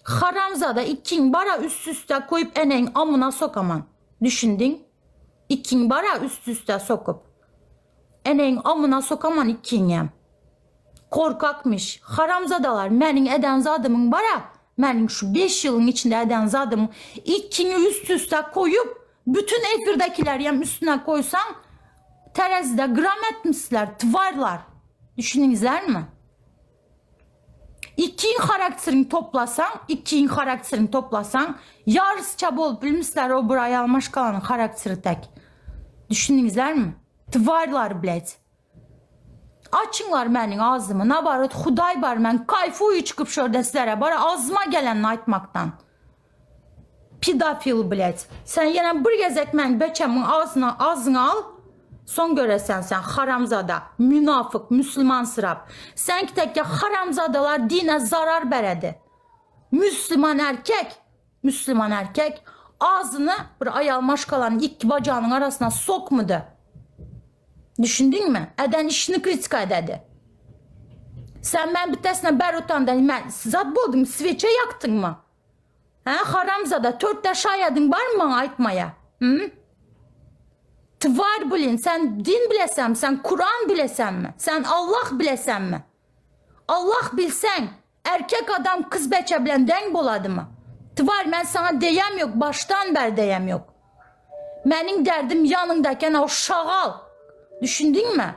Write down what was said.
Haramzada ikiň bara üst üste koýup eneň amyna sokaman. Düşündiň? Ikiň bara üst üste sokup. Eneň amyna sokaman ikiňem. Korkakmyş. Haramzadalar meniň eden zadymyň bara meniň şu beş ýylyň içinde eden zadymyň ikiňi üst üste koýup bütün efirdekilerýem üstüne koýsaň terezide gram etmişler twarlar. Düşündiňizlermi? Ikiň harakterini toplasaň, ikiň harakterini toplasaň, ýarysça bolup bilmisler o bir aýal maşgalanyň harakteri tek. Düşündiňizlermi? Twarlar blять. Açyňlar meniň agzymy, nabarot Hudaý bar men kayfuýu çykyp şorda sizlere bara agzyma gelenini aýtmakdan. Pidofil blять. Sen ýene bir gezek meniň beçemiň agzyna agzyňa al. Soň göresen sen haramzada, münafyk, müslümansyrap. Senki tekke haramzadalar dine zarar beredi. Müslüman erkek, müslüman erkek agzyny bir aýal maşgalanyň ikki bajagynyň arasyna sokmady. Düşündiňmi? Eden işini kritika ededi. Sen men bitesine ber otanda men zat bolduň, sveça ýakdyňmy? Hä, haramzada, törtde şaýadyň barmy maňa aýtmaýa? Hü? Twar blin, sen din bilesenmi, sen Kuran bilesenmi? Sen Allah bilesenmi? Allah bilseň, erkek adam kyz beçe bilen deň boladymy? Twar, men saňa deýem ýok, başdan bäri deýem ýok. Meniň derdim ýanyňdaken o şagal. Düşündiňmi?